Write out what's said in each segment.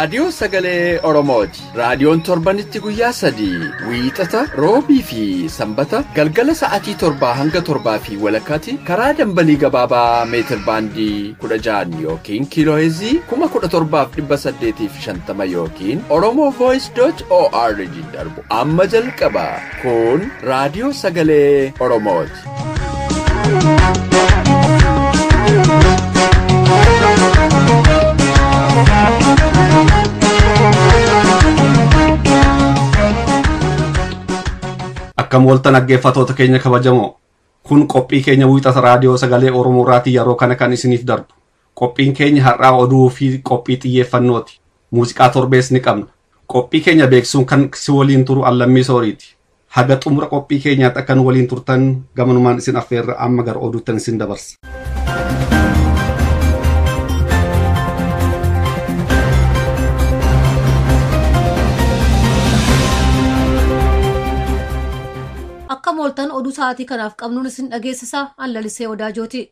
raadiyoo sagalee Oromooti. Raadiyoon torbanitti guyyaa 3 wiixata, roobii fi sanbata galgala sa'aatii 7 hanga 7:30 karaa dambalii gabaabaa meetir baandii 16 yookiin kiilooheezii 17,850 yookiin oromovoice.org darbu amma jalqaba. Kun raadiyoo sagalee Oromooti. Akkam waltan dhaggeeffattoota keenya kabajamoo, kun qophii keenya wiixata raadiyoo sagalee Oromoo irraatii yeroo kana kan isiniif darbu. Qophiin keenya har'aa oduu fi qophii xiyyeeffannooti. Muuziqaa torbees ni qabna. Qophii keenya beeksisuun kan si waliin turu Allammii Sooriiti. Haga xumura qophii keenyaatti akka nu waliin turtan gamanumaan isin affeerra. Amma gara oduuttan isin dabarsa. Akka mooltan oduu sa'aatii kanaaf qabnuun isin dhageessisaa Allalisee Odaajooti.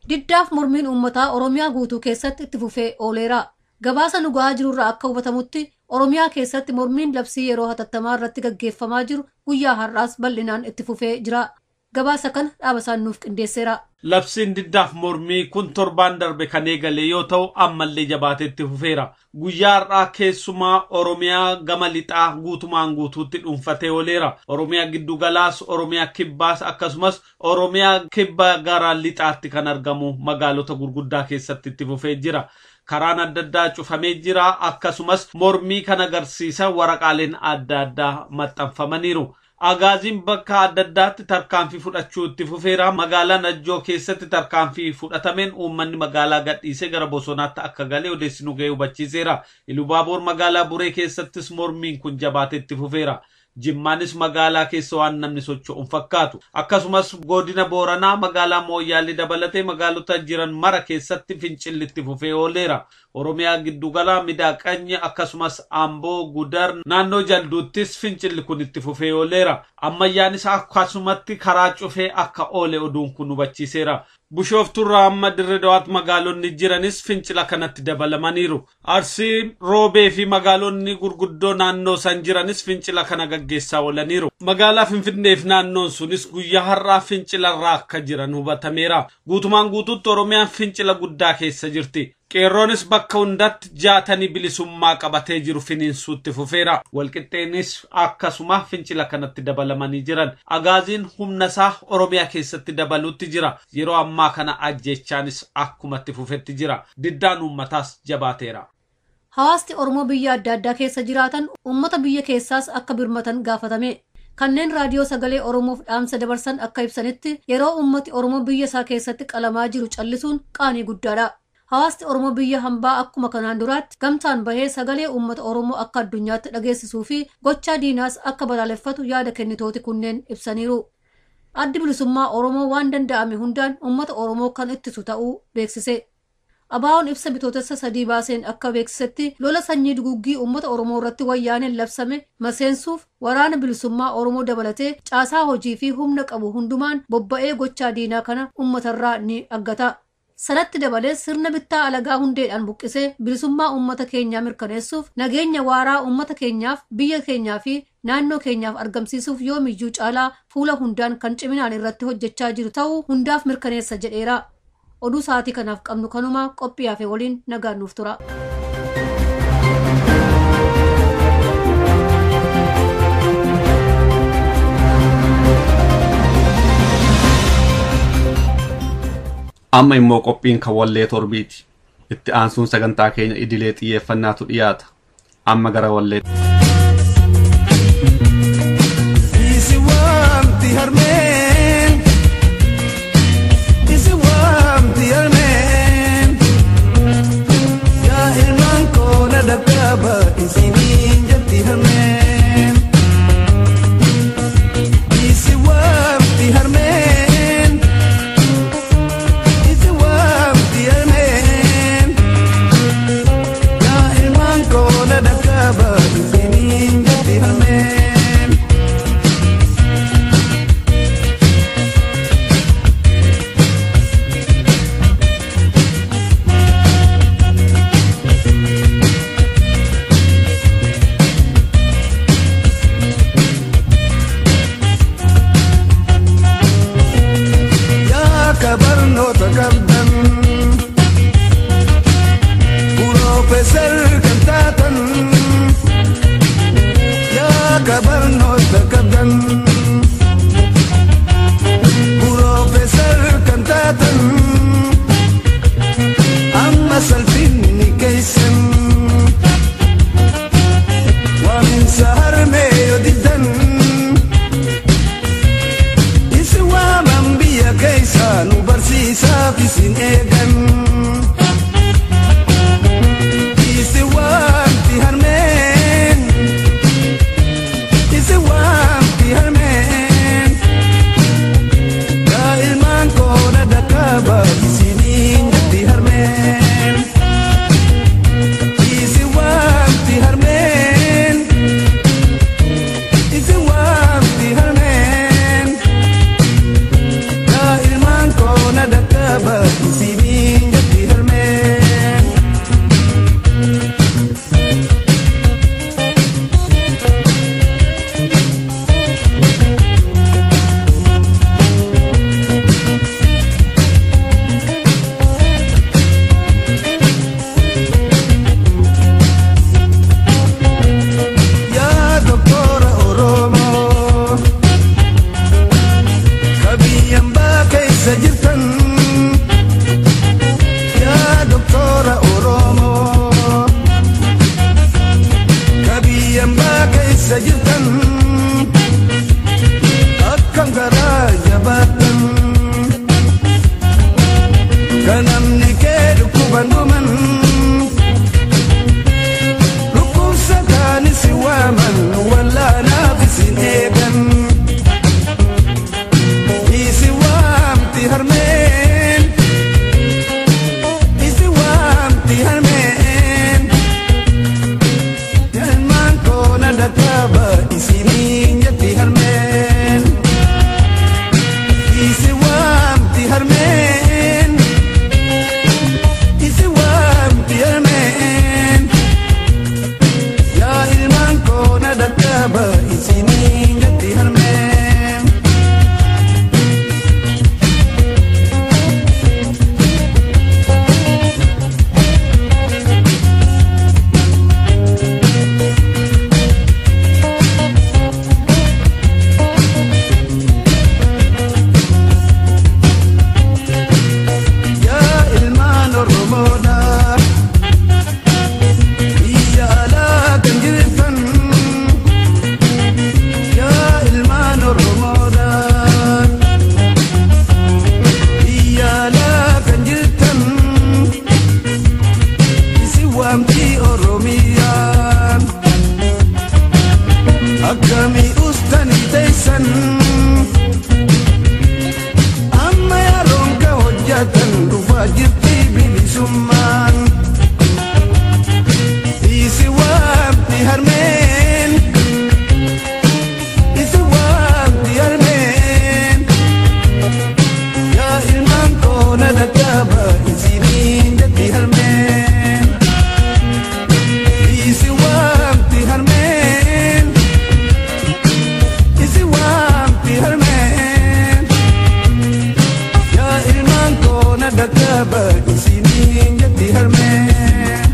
Diddaaf mormiin uummataa Oromiyaa guutuu keessatti itti fufee ooleera. Gabaasa nu gahaa jirurraa akka hubatamutti Oromiyaa keessatti mormiin labsii yeroo hatattamaa irratti gaggeeffamaa jiru guyyaa har'aas bal'inaan itti fufee jira. Gabaasa kana dhaabasaan nuuf qindeesseera. Labsiin diddaaf mormii kun torbaan darbe kan eegale yoo ta'u ammallee jabaatee itti fufeera. Guyyaa har'aa keessumaa Oromiyaa gama lixaa guutumaan guutuutti dhuunfatee ooleera. Oromiyaa giddugalaas, Oromiyaa kibbaas akkasumas Oromiyaa kibba gara lixaatti kan argamu magaalota gurguddaa keessatti itti fufee jira. Karaan adda addaa cufamee jira. Akkasumas mormii kan agarsiisan waraqaaleen adda addaa maxxanfamaniiru. Agaaziin bakka adda addaatti tarkaanfii fudhachuu itti fufeera. Magaalaa Najjoo keessatti tarkaanfii fudhatameen uummanni magaalaa gadhiisee gara bosonaatti akka galee odeessinuu ga'ee hubachiiseera. Ilubaaboor magaalaa Buree keessattis mormiin kun jabaatee itti fufeera. Jimmaanis magaalaa keessa waan namni socho'u hin fakkaatu. Akkasumas godina Booranaa magaalaa Mooyyaalee dabalatee magaalota jiran mara keessatti fincilli itti fufee ooleera. Oromiyaa giddugalaa Midaaqanyi akkasumas Amboo, Gudar, naannoo Jalduuttis fincilli kun itti fufee ooleera. Ammayyaanis akkasumatti karaa cufee akka oole oduun kun hubachiiseera. Bishooftuurraa amma Dirree Dawaatti magaalonni jiranis fincila kanatti dabalamaniiru. Arsii, Roobee fi magaalonni gurguddoo naannoo san jiranis fincila kana gaggeessaa oolaniiru. Magaalaa Finfinnee fi naannoon sunis guyyaa har'aa fincilarraa akka jiran hubatameera. Guutumaan guutuutti Oromiyaan fincila guddaa keessa jirti. Qeerroonis bakka hundatti jaatanii bilisummaa qabatee jiru finiinsuutti fufeera. Walqixxeenis akkasuma fincila kanatti dabalamanii jiran. Agaaziin humna isaa Oromiyaa keessatti dabaluutti jira. Yeroo ammaa kana ajjeechaanis akkumatti fufetti jira. Diddaan uummataas jabaateera. Hawaasni Oromoo biyya adda addaa keessa jiraatan uummata biyya keessaas akka birmatan gaafatame. Kanneen raadiyoo sagalee Oromoof dhaamsa dabarsan akka ibsanitti yeroo uummati Oromoo biyya isaa keessatti qalamaa jiru callisuun qaanii guddaadha. Hawaasni Oromoo biyya hambaa akkuma kanaan duraatti gamtaan bahee sagalee uummata Oromoo akka addunyaatti dhageessisuu fi gochaa diinaas akka balaaleffatu yaada kennitooti kunneen ibsaniiru. Addi bilisummaa Oromoo waan danda'ame hundaan uummata Oromoo kan ittisu ta'uu beeksise. Abaa'oon ibsa bitootessa 3 baaseen akka beeksisetti lola sanyii duguggii uummata Oromoo irratti wayyaaneen labsame maseensuuf waraana bilisummaa Oromoo dabalatee caasaa hojii fi humna qabu hundumaan bobba'ee gochaa diinaa kana uummatarraa ni aggata. Sanatti dabalee sirna bittaa alagaa hundeedhaan buqqisee bilisummaa uummata keenyaa mirkaneessuuf nageenya waaraa uummata keenyaaf biyya keenyaa fi naannoo keenyaaf argamsiisuuf yoomiyyuu caalaa fuula hundaan kan ciminaan irratti hojjechaa jiru ta'uu hundaaf mirkaneessa jedheera. Oduu sa'aatii kanaaf qabnu kanuma qophii hafe waliin nagaan nuuf tura. Amma immoo qophiin kan wallee torbiiti. Itti aansuun sagantaa keenya idilee xiyyeeffannaatu dhiyaata. Amma gara wallee. Isi waamti harmeen, isi waamti harmeen, yaa ilmaan koo na dhaqqaba isiniin jetti harmeen. Isi waamti harmeen, isi waamti harmeen, yaa ilmaan koo na dhaqqaba isiniin jetti harmeen. keessa jirtan akkam garaa jabaatan kan namni kee dhukkuban dhuman dhukkubsataan si waaman wallaanaaf isin eegan isi waamti harmeen isi waamti harmeen ilmaan koona dhaqaba isiniin jetti harmeen isi waamti harmeen isi waamti harmeen yaa ilmaan koona dhaqaba isiniin jetti harmeen. Yaa ilmaan Oromoodha biyya alaa kan jirtan yaa ilmaan Oromoodha biyya alaa kan jirtan isin waamti Oromiyaan akkamii ustanii teessan. Amma yeroon ka hojjetan dhufaa jirti bilisummaan. Isi waamti harmeen. Isi waamti harmeen. Yaa ilmaan koona dhaqaba isiniin jetti harmeen. Isi waamti harmeen. Isi waamti harmeen. Yaa ilmaan koona dhaqaba isiniin jetti harmeen.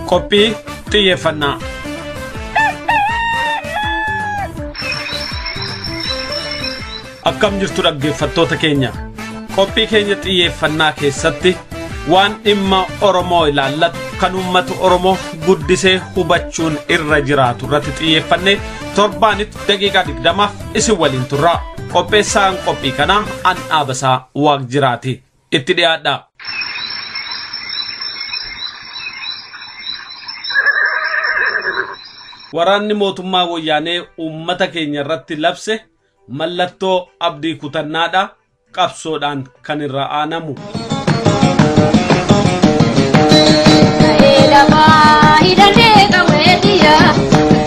Qophii xiyyeeffannaa. Akkam jirtu dhaggeeffattoota keenya. Qophii keenya xiyyeeffannaa keessatti waan dhimma Oromoo ilaallatu kan uummata Oromoo guddisee hubachuun irra jiraatu irratti xiyyeeffannee torbaanitti daqiiqaa 20f isin waliin turra. Qopheessaan qophii kanaa an Dhaabasaa Waaqjiraati. Itti dhiyaadha. Waraanni mootummaa wayyaanee uummata keenya irratti labse mallattoo abdii kutannaadha qabsoodhaan kan irra aanamu. Ka'ee lafaa hidhannee qawweetiya.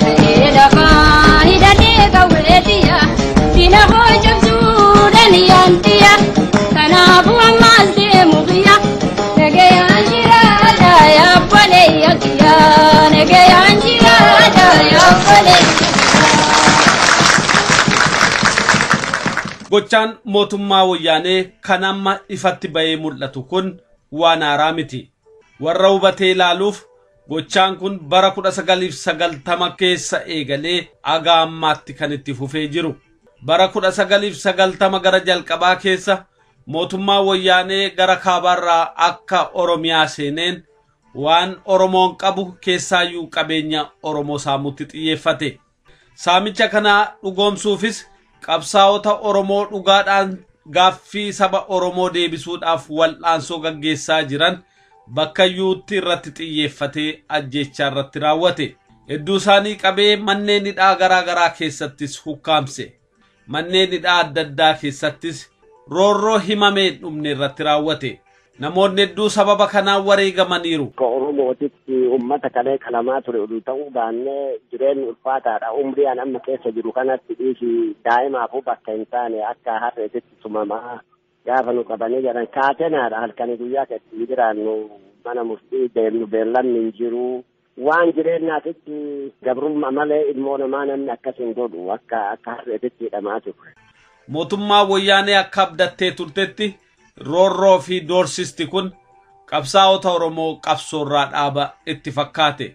Ka'ee lafaa hidhannee qawweetiya. Diina koo cabsuudhaan yaantiya. Kanaafuu ammaas deemu biyya. Nagayaan jiraata yaabbalee yakkiya. Nagayaan jiraata yaabbalee yakkiya. Gochaan mootummaa wayyaanee kan amma ifatti ba'ee mul'atu kun waan haaraa miti. Warra hubatee ilaaluuf gochaan kun bara 1990 keessa eegalee haga ammaatti kan itti fufee jiru. Bara 1990 gara jalqabaa keessa mootummaa wayyaanee gara kaabaarraa akka Oromiyaa seeneen waan Oromoon qabu keessaayyuu qabeenya Oromoo saamutti xiyyeeffate. Saamicha kana dhugoomsuufis qabsaa'ota Oromoo dhugaadhaan gaaffii saba Oromoo deebisuudhaaf wal'aansoo gaggeessaa jiran bakka iyyuutti irratti xiyyeeffatee ajjeechaa irratti raawwate. Hedduu isaanii qabee manneen hidhaa garaa garaa keessattis hukkaamse. Manneen hidhaa adda addaa keessattis roorroo himamee hin dhumne irratti raawwate. Namoonni hedduu sababa kanaan wareegamaniiru. Akka Oromootitti uummata kalee qalamaa ture oduu ta'uu baannee jireenyi ulfaataadha. Umrii an amma keessa jiru kanatti dhiisi daa'imaafuu bakka hin taane akka harreetitti tumamaa gaafa nu qabanii jedhan kaatenaadha halkanii guyyaa keessa jiraannu mana murtii deemnu beellanni hin jiru. Waan jireenyaatitti gabrummaa malee ilmoo namaa namni akkas hin godhu akka akka harreetitti hidhamaa ture. Mootummaa wayyaanee akka abdattee turtetti roorroo fi doorsisti kun qabsaa'ota Oromoo qabsoorraa dhaaba itti fakkaate.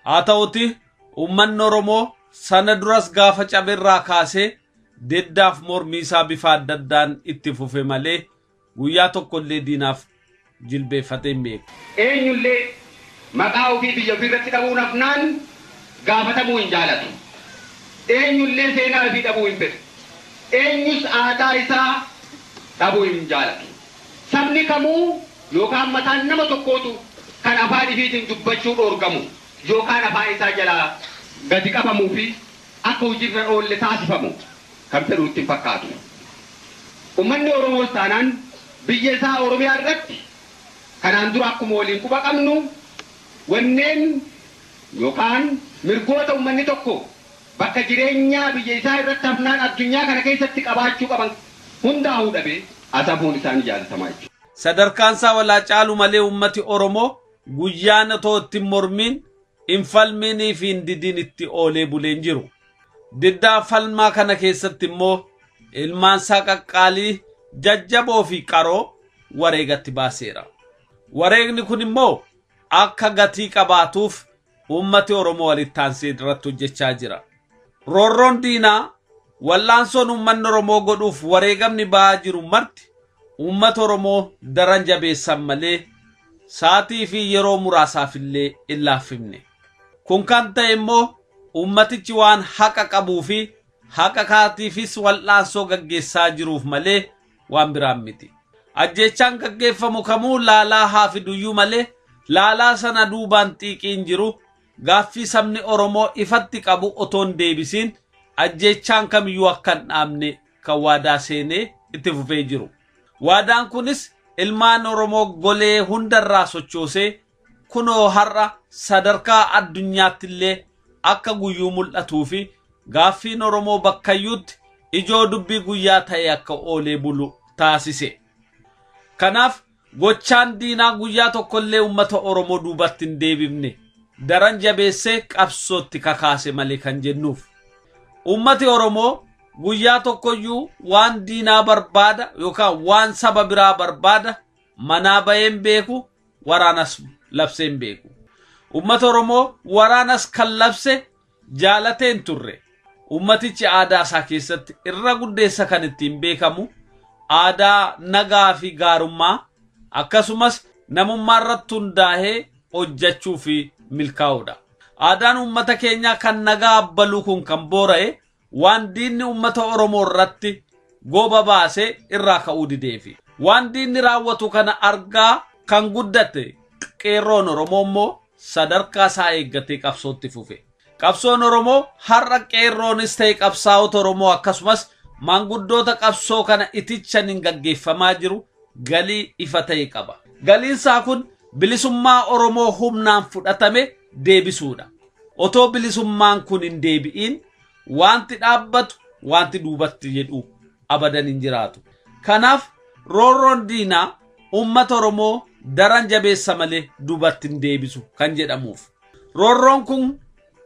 Haa ta'uti uummanni Oromoo sana duras gaafa cabeerraa kaasee diddaaf mormii isaa bifa adda addaan itti fufe malee guyyaa tokkollee diinaaf jilbeeffatee hin beeku. Eenyullee maqaa ofii biyya ofii irratti dhabuu nafnaan gaafatamuu hin jaalatu. Eenyullee seenaa ofii dhabuu hin fedhu. Eenyus aadaa isaa dhabuu hin jaalatu. Sabni kamuu yookaan mataan nama tokkootu kan afaan ifiitiin dubbachuu dhoorgamu yookaan afaan isaa jalaa gadi qabamuu fi akka hojiirra oolle taasifamu kan fedhu itti hin fakkaatu. Uummanni Oromoos taanaan biyya isaa Oromiyaa irratti kanaan dura akkuma waliin quba qabnu wanneen yookaan mirgoota uummanni tokko bakka jireenyaa biyya isaa irratti hafnaan addunyaa kana keessatti qabaachuu qaban hundaa'uu dhabee asafuun isaanii jaalatamaa jechuudha. Sadarkaan isaa walaa caalu malee uummati Oromoo guyyaan otoo itti mormiin hin falminii fi hin didiin itti oolee buleen jiru. Diddaa falmaa kana keessatti immoo ilmaan isaa qaqqaalii jajjaboo fi qaroo wareegatti baaseera. Wareegni kun immoo akka gatii qabaatuuf uummati Oromoo walitti aansee irratti hojjechaa jira. Roorroon diinaa wallaansoon uummanni Oromoo godhuuf wareegamni ba'aa jiru marti uummata Oromoo daran jabeessan malee sa'aatii fi yeroo muraasaaf illee hin laaffifne. Kun kan ta'e immoo uummatichi waan haqa qabuu fi haqa kaatiifis wal'aansoo gaggeessaa jiruuf malee waan biraan miti. Ajjeechaan gaggeeffamu kamuu laalaa haa fiduyyuu malee laalaa sana duubaan xiiqiin jiru gaaffii sabni Oromoo ifatti qabu otoo hin deebisiin ajjeechaan kamiyyuu akka hin dhaabne kan waadaa seenee itti fufee jiru. Waadaan kunis ilmaan Oromoo golee hundarraa sochoosee kunoo har'a sadarkaa addunyaatti illee akka guyyuu mul'atuu fi gaaffiin Oromoo bakkayyuutti ijoo dubbii guyyaa ta'e akka oolee bulu taasise. Kanaaf gochaan diinaa guyyaa tokkollee uummata Oromoo duubatti hin deebifne daran jabeessee qabsootti kakaase malee kan jennuuf. Uummati Oromoo guyyaa tokkoyyuu waan diinaa barbaada yookaan waan saba biraa barbaada manaa baheen beeku waraanas labseen beeku. Uummata Oromoo waraanas kan labse jaalateen turre. Uummatichi aadaa isaa keessatti irra guddeessa kan ittiin beekamu aadaa nagaa fi gaarummaa akkasumas namummaa irratti hundaa'ee hojjechuu fi milkaa'uudha. Aadaan uummata keenyaa kan nagaa abbaluu kun kan boora'e waan diinni uummata Oromoo irratti gooba baasee irraa ka'uu dideefi. Waan diinni raawwatu kana argaa kan guddate qeerroon Oromoo immoo sadarkaa isaa eeggatee qabsootti fufe. Qabsoon Oromoo har'a qeerroonis ta'e qabsaa'ota Oromoo akkasumas maanguddoota qabsoo kana itichaniin gaggeeffamaa jiru galii ifa ta'e qaba. Galiin isaa kun bilisummaa Oromoo humnaan fudhatame deebisuudha. Otoo bilisummaan kun hin deebi'in wanti dhaabbatu wanti duubatti jedhu abadan hin jiraatu. Kanaaf roorroon diinaa uummata Oromoo daran jabeessa malee duubatti hin deebisu kan jedhamuuf. Roorroon kun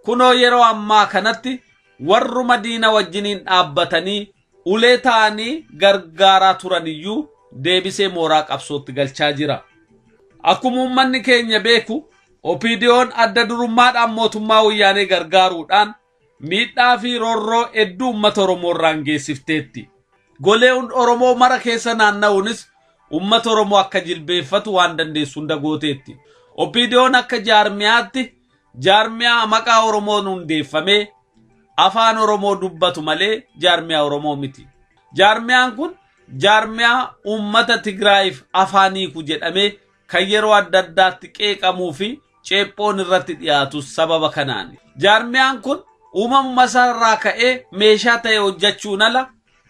kunoo yeroo ammaa kanatti warruma diina wajjiniin dhaabbatanii ulee ta'anii gargaaraa turaniyyuu deebisee mooraa qabsootti galchaa jira. Akkuma uummanni keenya beeku OPDO'n adda durummaadhaan mootummaa wayyaanee gargaaruudhaan miidhaa fi roorroo hedduu uummata Oromoo irraan geessifteetti. Golee Oromoo mara keessa naanna'uunis uummata Oromoo akka jilbeeffatu waan dandeessu hunda gooteetti. OPDO'n akka jaarmiyaatti jaarmiyaa maqaa Oromoon hundeeffamee afaan Oromoo dubbatu malee jaarmiyaa Oromoo miti. Jaarmiyaan kun jaarmiyaa uummata Tigraayiif afaan hiiku jedhamee kan yeroo adda addaatti qeeqamuu fi ceephoon irratti dhiyaatu sababa kanaani. Jaarmiyaan kun uumamuma isaarraa ka'ee meeshaa ta'e hojjechuun ala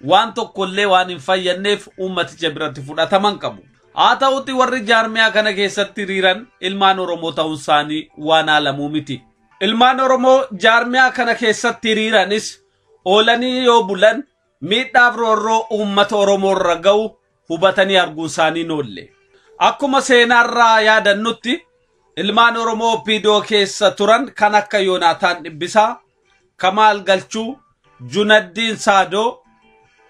waan tokkollee waan hin fayyadneef uummaticha biratti fudhataman qabu. Haa ta'utti warri jaarmiyaa kana keessatti hiriiran ilmaan Oromoo ta'uun isaanii waan haalamuu miti. Ilmaan Oromoo jaarmiyaa kana keessatti hiriiranis oolanii yoo bulan miidhaaf roorroo uummata Oromoo irra ga'u hubatanii arguun isaanii hin oolle. Akkuma seenaarraa yaadannutti ilmaan Oromoo OPDO keessa turan kan akka Yoonaataan Dhibbisaa, Kamaal Galchuu, Junaddiin Saadoo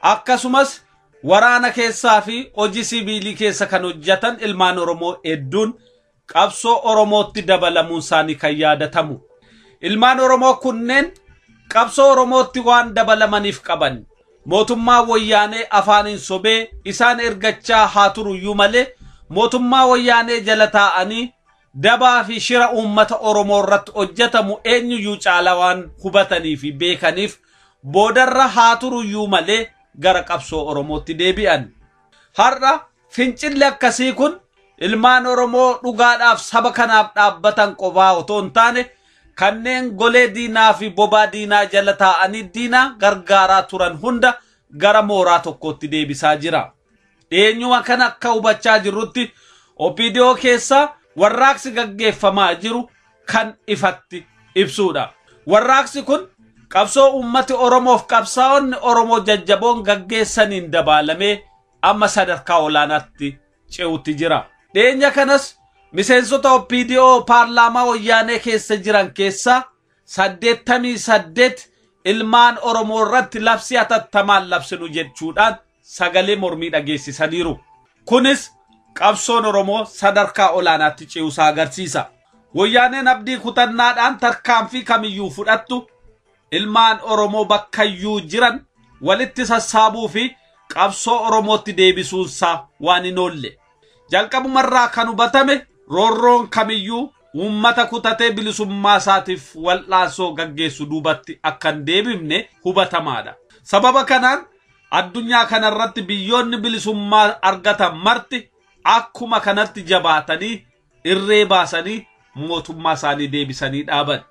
akkasumas Waraana keessaa fi hojii sibiilii keessa kan hojjetan ilmaan Oromoo hedduun qabsoo Oromootti dabalamuun isaanii kan yaadatamu. Ilmaan Oromoo kunneen qabsoo Oromootti waan dabalamaniif qaban. Mootummaa wayyaanee afaaniin sobee isaan ergachaa haa turuyyuu malee mootummaa wayyaanee jala taa'anii dabaa fi shira uummata Oromoo irratti hojjetamu eenyuyyuu caalaa waan hubatanii fi beekaniif boodarra haa turuyyuu malee gara qabsoo Oromootti deebi'an. Har'a fincilli akkasii kun ilmaan Oromoo dhugaadhaaf saba kanaaf dhaabbatan qofaa otoo hin taane kanneen golee diinaa fi bobaa diinaa jala taa'anii diinaa gargaaraa turan hunda gara mooraa tokkootti deebisaa jira. Dhiyeenyuma kana akka hubachaa jirrutti OPDO keessa warraaqsi gaggeeffamaa jiru kan ifatti ibsuudha. Warraaqsi kun qabsoo uummati Oromoof qabsaa'onni Oromoo jajjaboon gaggeessaniin dabaalamee amma sadarkaa olaanaatti ce'utti jira. Dhiyeenya kanas miseensota OPDO paarlaamaa wayyaanee keessa jiran keessaa 88 ilmaan Oromoo irratti labsii hatattamaan labsinu jechuudhaan sagalee mormii dhageessisaniiru. Kunis qabsoon Oromoo sadarkaa olaanaatti ce'uusaa agarsiisa. Wayyaaneen abdii kutannaadhaan tarkaanfii kamiyyuu fudhattu ilmaan Oromoo bakkayyuu jiran walitti sassaabuu fi qabsoo Oromootti deebisuunsaa waan hin oolle. Jalqabumarraa kan hubatame roorroon kamiyyuu uummata kutatee bilisummaa isaatiif wal'aansoo gaggeessu duubatti akka hin deebifne hubatamaadha. Sababa kanaan addunyaa kanarratti biyyoonni bilisummaa argatan marti akkuma kanatti jabaatanii irree baasanii mootummaa isaanii deebisanii dhaaban.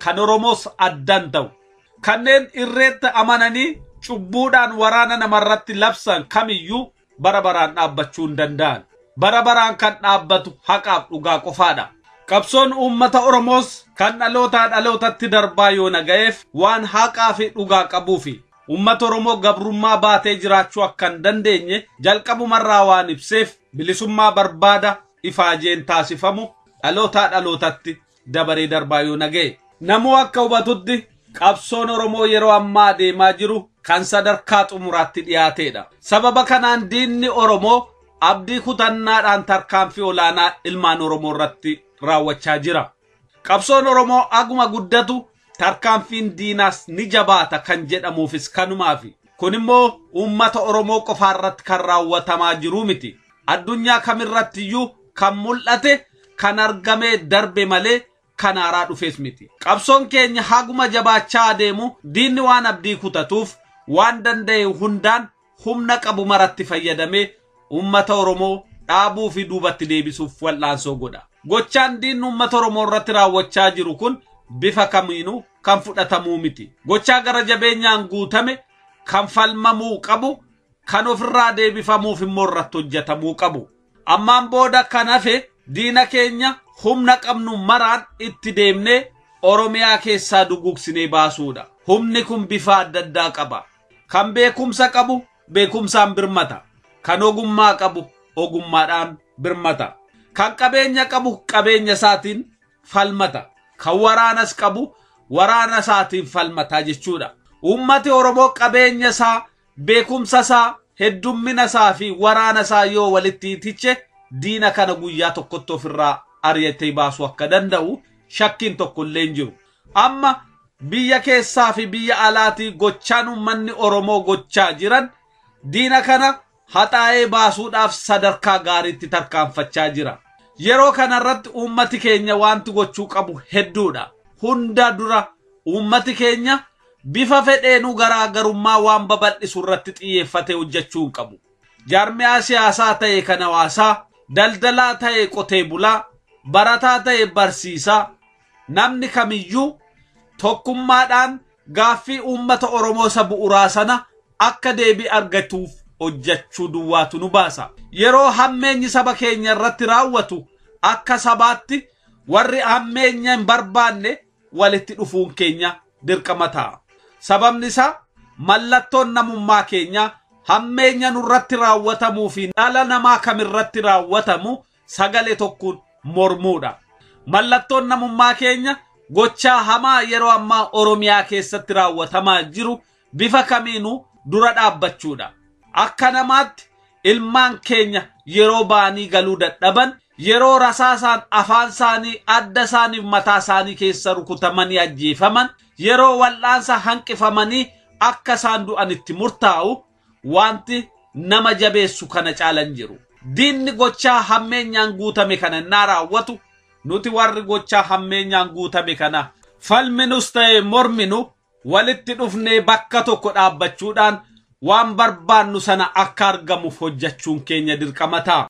Kan Oromoos addan ta'u. Kanneen irreetti amananii cubbuudhaan waraana namarratti labsan kamiyyuu bara baraan dhaabbachuu hin danda'an. Bara baraan kan dhaabbatu haqaaf dhugaa qofaadha. Qabsoon uummata Oromoos kan dhalootaa dhalootatti darbaa yoo naga'eef waan haqaa fi dhugaa qabuufi. Uummata Oromoo gabrummaa baatee jiraachuu akka hin dandeenye jalqabumarraa waan ibseef bilisummaa barbaada ifaajeen taasifamu dhalootaa dhalootatti dabaree darbaa yoo naga'e. Namuu akka hubatutti qabsoon Oromoo yeroo ammaa adeemaa jiru kan sadarkaa xumuraatti dhiyaateedha. Sababa kanaan diinni Oromoo abdii kutannaadhaan tarkaanfii olaanaa ilmaan Oromoo irratti raawwachaa jira. Qabsoon Oromoo aguma guddatu tarkaanfiin diinaas ni jabaata kan jedhamuufis kanumaafi. Kun immoo uummata Oromoo qofaarratti kan raawwatamaa jiru miti. Addunyaa kamirrattiyyuu kan mul'ate kan argamee darbe malee kan haaraa dhufes miti. Qabsoon keenya haguma jabaachaa adeemu diinni waan abdii kutatuuf waan danda'e hundaan humna qabu maratti fayyadamee uummata Oromoo dhaabuu fi duubatti deebisuuf wal'aansoo godha. Gochaan diinni uummata Oromoo irratti raawwachaa jiru kun bifa kamiinuu kan fudhatamuu miti. Gochaa gara jabeenyaan guutame kan falmamuu qabu kan ofirraa deebifamuuf immoo irratti hojjetamuu qabu. Ammaan booda kan hafe diina keenya humna qabnu maraan itti deemnee Oromiyaa keessaa dugugsinee baasuudha. Humni kun bifa adda addaa qaba. Kan beekumsa qabu beekumsaan birmata. Kan ogummaa qabu ogummaadhaan birmata. Kan qabeenya qabu qabeenya isaatiin falmata. Kan waraanas qabu waraana isaatiin falmata jechuudha. Uummati Oromoo qabeenya isaa, beekumsa isaa, heddummina isaa fi waraana isaa yoo walitti itiche diina kana guyyaa tokkotti ofirraa ari'atee baasuu akka danda'u shakkiin tokko illee hin jiru. Amma biyya keessaa fi biyya alaatii gochaan uummanni Oromoo gochaa jiran diina kana haxaa'ee baasuudhaaf sadarkaa gaariitti tarkaanfachaa jira. Yeroo kanarratti uummati keenya wanti gochuu qabu hedduudha. Hunda dura uummati keenya bifa fedheenuu garaagarummaa waan babal'isu irratti xiyyeeffatee hojjechuu hin qabu. Jaarmiyaa siyaasaa ta'e kan hawaasaa, daldalaa ta'e qotee bulaa, barataa ta'e barsiisaa, namni kamiyyuu tokkummaadhaan gaaffii uummata Oromoo isa bu'uuraa sana akka deebii argatuuf hojjechuu duwwaatu nu baasa. Yeroo hammeenyi saba keenya irratti raawwatu akka sabaatti warri hammeenya hin barbaanne walitti dhufuun keenya dirqama ta'a. Sababni isaa mallattoon namummaa keenya hammeenya nurratti raawwatamuu fi dhala namaa kamirratti raawwatamu sagalee tokkoon mormuudha. Mallattoon namummaa keenya gochaa hamaa yeroo ammaa Oromiyaa keessatti raawwatamaa jiru bifa kamiinuu dura dhaabbachuudha. Akka namaatti ilmaan keenya yeroo ba'anii galuu dadhaban, yeroo rasaasaan afaan isaanii adda isaaniif mataa isaanii keessa rukutamanii ajjeefaman, yeroo wal'aansa hanqifamanii akka isaan du'anitti murtaa'u wanti nama jabeessu kana caalan jiru. Diinni gochaa hammeenyaan guutame kana innaa raawwatu nuti warri gochaa hammeenyaan guutame kana falminus ta'e morminu walitti dhufnee bakka tokko dhaabbachuudhaan waan barbaannu sana akka argamuuf hojjechuun keenya dirqama ta'a.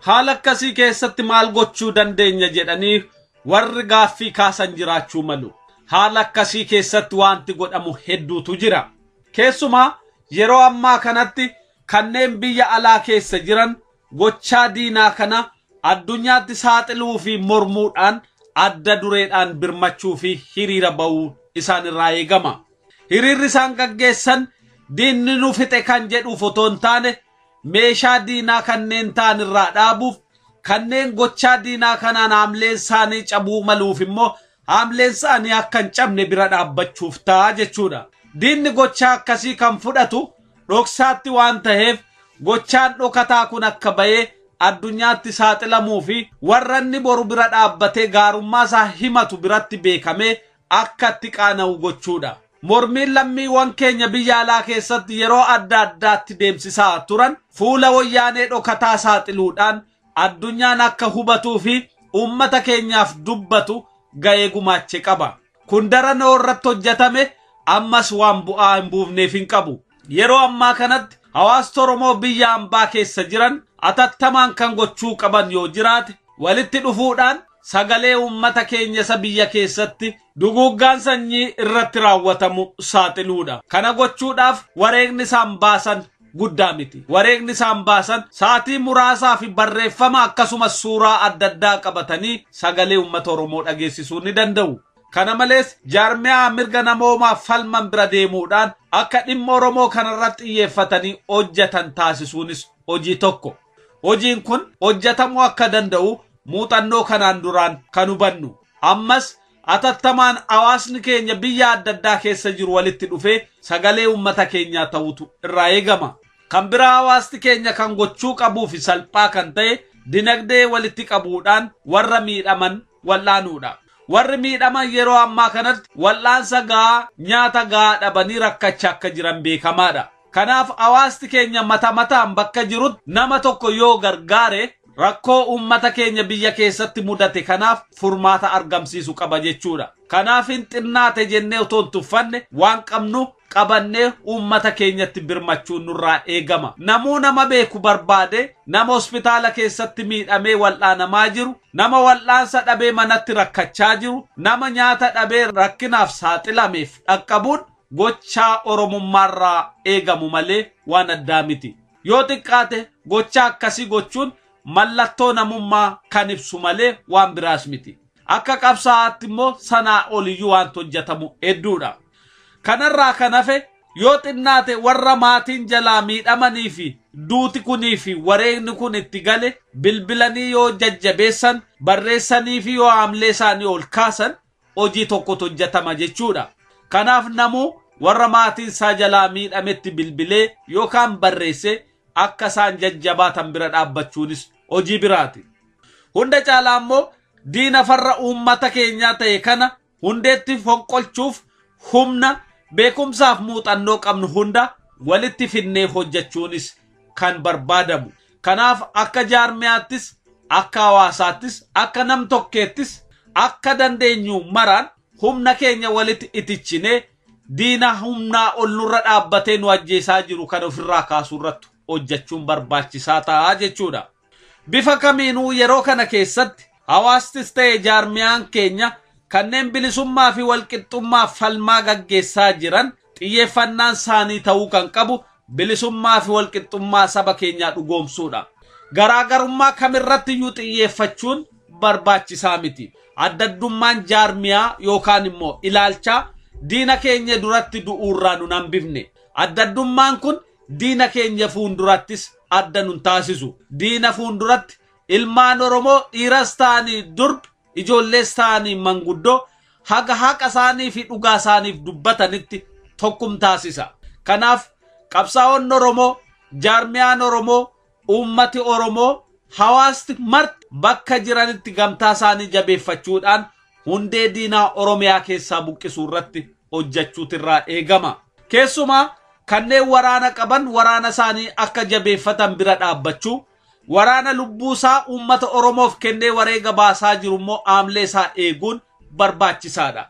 Haala akkasii keessatti maal gochuu dandeenya jedhanii warri gaaffii kaasan jiraachuu malu. Haala akkasii keessatti wanti godhamu hedduutu jira. Keessumaa yeroo ammaa kanatti kanneen biyya alaa keessa jiran gochaa diinaa kana addunyaatti saaxiluu fi mormuudhaan adda dureedhaan birmachuu fi hiriira ba'uu isaan irraa eegama. Hiriirri isaan gaggeessan diinni nu fixe kan jedhuuf otoo hin taane meeshaa diinaa kanneen ta'an irraa dhaabuuf, kanneen gochaa diinaa kanaan haamleen isaanii cabuu maluuf immoo haamleen isaanii akka hin cabne bira dhaabbachuuf ta'a jechuudha. Diinni gochaa akkasii kan fudhatu dhoksaatti waan ta'eef gochaan dhokataa kun akka ba'ee addunyaatti saaxilamuu fi warra inni boru bira dhaabbatee gaarummaa isaa himatu biratti beekamee akka itti qaana'u gochuudha. Mormiin lammiiwwan keenya biyya alaa keessatti yeroo adda addaatti deemsisaa turan fuula wayyaanee dhokataa saaxiluudhaan addunyaan akka hubatuu fi uummata keenyaaf dubbatu ga'ee gumaache qaba. Kun daranoo irratti hojjetame ammas waan bu'aa hin buufneef hin qabu. Yeroo ammaa kanatti hawaasni Oromoo biyya hambaa keessa jiran atattamaan kan gochuu qaban yoo jiraate walitti dhufuudhaan sagalee uummata keenya isa biyya keessatti duguuggaan sanyii irratti raawwatamu saaxiluudha. Kana gochuudhaaf wareegni isaan baasan guddaa miti. Wareegni isaan baasan sa'aatii muraasaa fi barreeffama akkasumas suuraa adda addaa qabatanii sagalee uummata Oromoo dhageessisuu ni danda'u. Kana malees jaarmiyaa mirga namoomaaf falman bira deemuudhaan akka dhimma Oromoo kanarratti xiyyeeffatanii hojjetan taasisuunis hojii tokko. Hojiin kun hojjetamuu akka danda'u muuxannoo kanaan duraan kan hubannu. Ammas atattamaan hawaasni keenya biyya adda addaa keessa jiru walitti dhufee sagalee uummata keenyaa ta'utu irraa eegama. Kan biraa hawaasni keenya kan gochuu qabuu fi salphaa kan ta'e dinagdee walitti qabuudhaan warra miidhaman wal'aanuudha. Warri miidhaman yeroo ammaa kanatti wal'aansa gahaa nyaata gahaa dhabanii rakkachaa akka jiran beekamaadha. Kanaaf hawaasni keenya mata mataan bakka jirutti nama tokko yoo gargaare rakkoo uummata keenya biyya keessatti mudate kanaaf furmaata argamsiisu qaba jechuudha. Kanaaf hin xinnaate jennee otoo hin tuffanne waan qabnu qabannee uummata keenyatti birmachuun nurraa eegama. Namuu nama beeku barbaade, nama hospitaala keessatti miidhamee wal'aanamaa jiru, nama wal'aansa dhabee manatti rakkachaa jiru, nama nyaata dhabee rakkinaaf saaxilameef dhaqqabuun gochaa Oromummaarraa eegamu malee waan addaa miti. Yoo xiqqaate gochaa akkasii gochuun mallattoo namummaa kan ibsu malee waan biraas miti. Akka qabsaa'aatti immoo sanaa oliyyuu waan hojjetamu hedduudha. Kanarraa kan hafe yoo xinnaate warra maatiin jalaa miidhamanii fi duuti kunii fi wareegni kun itti gale bilbilanii yoo jajjabeessan barreessanii fi yoo haamlee isaanii ol kaasan hojii tokkotu hojjetama jechuudha. Kanaaf namuu warra maatiin isaa jalaa miidhametti bilbilee yookaan barreesse akka isaan jajjabaatan bira dhaabbachuunis hojii biraati. Hunda caalaa immoo diina farra uummata keenyaa ta'e kana hundeetti fonqolchuuf humna beekumsaaf muuxannoo qabnu hunda walitti finnee hojjechuunis kan barbaadamu. Kanaaf akka jaarmiyaattis, akka hawaasaattis, akka nam tokkeettis akka dandeenyu maraan humna keenya walitti itichinee diina humnaa ol nurra dhaabbatee nu ajjeesaa jiru kan ofirraa kaasuu irratti hojjechuun barbaachisaa ta'a jechuudha. Bifa kamiinuu yeroo kana keessatti hawaastis ta'e jaarmiyaan keenya kanneen bilisummaa fi walqixxummaa falmaa gaggeessaa jiran xiyyeeffannaan isaanii ta'uu kan qabu bilisummaa fi walqixxummaa saba keenyaa dhugoomsuudha. Garaagarummaa kamirratti iyyuu xiyyeeffachuun barbaachisaa miti. Addaddummaan jaarmiyaa yookaan immoo ilaalchaa diina keenya duratti du'uurraa nu hambifne. Addaddummaan kun Diina keenya fuuldurattis adda nun taasisu. Diina fuulduratti ilmaan Oromoo dhiiras ta'anii durba, ijoollees ta'anii manguddoo haga haqa isaanii fi dhugaa isaaniif dubbatanitti tokkum taasisa. Kanaaf qabsaa'onni Oromoo, jaarmiyaan Oromoo, uummati Oromoo, hawaasti marti bakka jiranitti gamtaa isaanii jabeeffachuudhaan hundee diinaa Oromiyaa keessaa buqqisuu irratti hojjechuutu irraa eegama. Keessumaa kanneen waraana qaban waraana isaanii akka jabeeffatan bira dhaabbachuu, waraana lubbuu isaa uummata Oromoof kennee wareega baasaa jiru immoo aamlee isaa eeguun barbaachisaadha.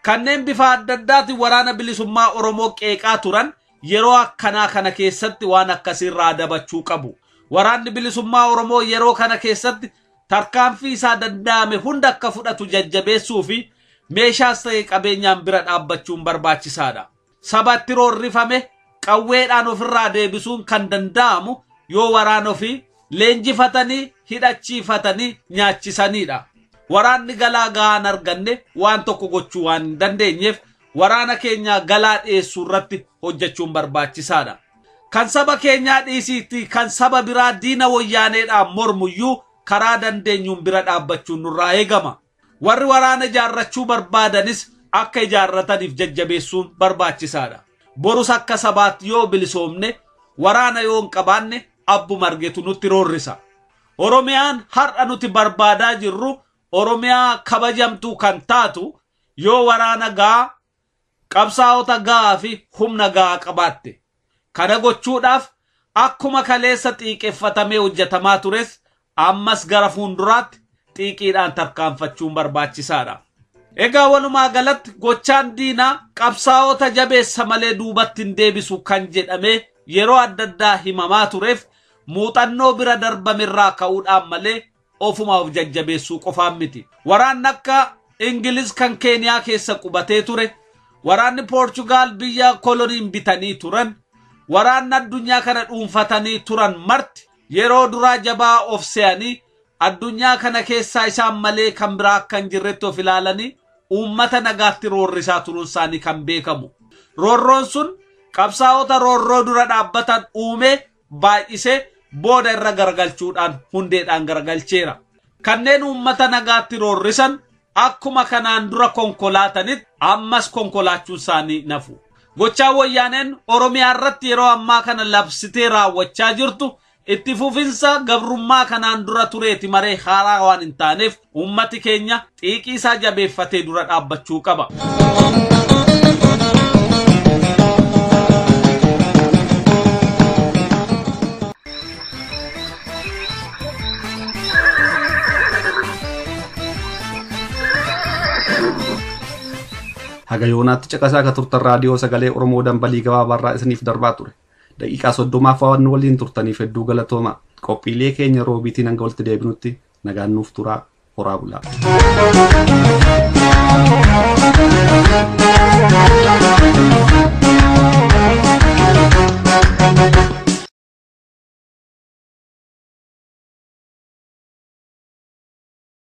Kanneen bifa adda addaatiin waraana bilisummaa Oromoo qeeqaa turan yeroo akkanaa kana keessatti waan akkasiirraa adabachuu qabu. Waraanni bilisummaa Oromoo yeroo kana keessatti tarkaanfii isaa danda'ame hunda akka fudhatu jajjabeessuu fi meeshaas ta'e qabeenyaan bira dhaabbachuun barbaachisaadha. Sabatti roorrifame qawweedhaan ofirraa deebisuun kan danda'amu yoo waraana ofii leenjifatanii hidhachiifatanii nyaachisanidha. Waraanni galaa gahaan arganne waan tokko gochuu waan hin dandeenyeef waraana keenya galaa dhiyeessuu irratti hojjechuun barbaachisaadha. Kan saba keenyaa dhiisiitti kan saba biraa diina wayyaaneedhaan mormuyyuu karaa dandeenyuun bira dhaabbachuun nurraa eegama. Warri waraana ijaarrachuu barbaadanis akka ijaarrataniif jajjabeessuun barbaachisaadha. Borus akka sabaatti yoo bilisoomne waraana yoo hin qabaanne abbuma argetu nutti roorrisa. Oromiyaan har'a nuti barbaadaa jirru Oromiyaa kabajamtuu kan taatu yoo waraana gahaa, qabsaa'ota gahaa fi humna gahaa qabaatte. Kana gochuudhaaf akkuma kaleessa xiiqeffatamee hojjetamaa tures ammas gara fuulduraatti xiiqiidhaan tarkaanfachuun barbaachisaadha. Egaa walumaa galatti gochaan diinaa qabsaa'ota jabeessa malee duubatti hin deebisu kan jedhamee yeroo adda addaa himamaa tureef muuxannoo bira darbamerraa ka'uudhaan malee ofuma of jajjabeessuu qofaan miti. Waraanni akka Ingiliz kan Keeniyaa keessa qubatee ture, waraanni Poorchugaal biyya koloniin bitanii turan, waraanni addunyaa kana dhuunfatanii turan marti yeroo duraa jabaa of se'anii addunyaa kana keessaa isaan malee kan biraa akka hin jirretti of ilaalanii uummata nagaatti roorrisaa turuun isaanii kan beekamu. Roorroon sun qabsaa'ota roorroo dura dhaabbatan uumee baay'isee booda irra garagalchuudhaan hundeedhaan garagalcheera. Kanneen uummata nagaatti roorrisan akkuma kanaan dura konkolaatanitti ammas konkolaachuun isaanii nafu. Gochaa wayyaaneen Oromiyaa irratti yeroo ammaa kana labsitee raawwachaa jirtu itti fufinsa gabrummaa kanaan dura tureeti maree haaraa waan hin taaneef uummati keenya xiiqii isaa jabeeffatee dura dhaabbachuu qaba. Haga yoonaatti caqasaa akka turtan raadiyoo sagalee Oromoo dambalii gabaabaarraa isiniif darbaa ture. Daqiiqaa 30 waan nu waliin turtaniif hedduu galatooma. Qophiilee keenya roobiitiin hanga walitti deebinutti nagaan nuuf turaa, horaa bulaa.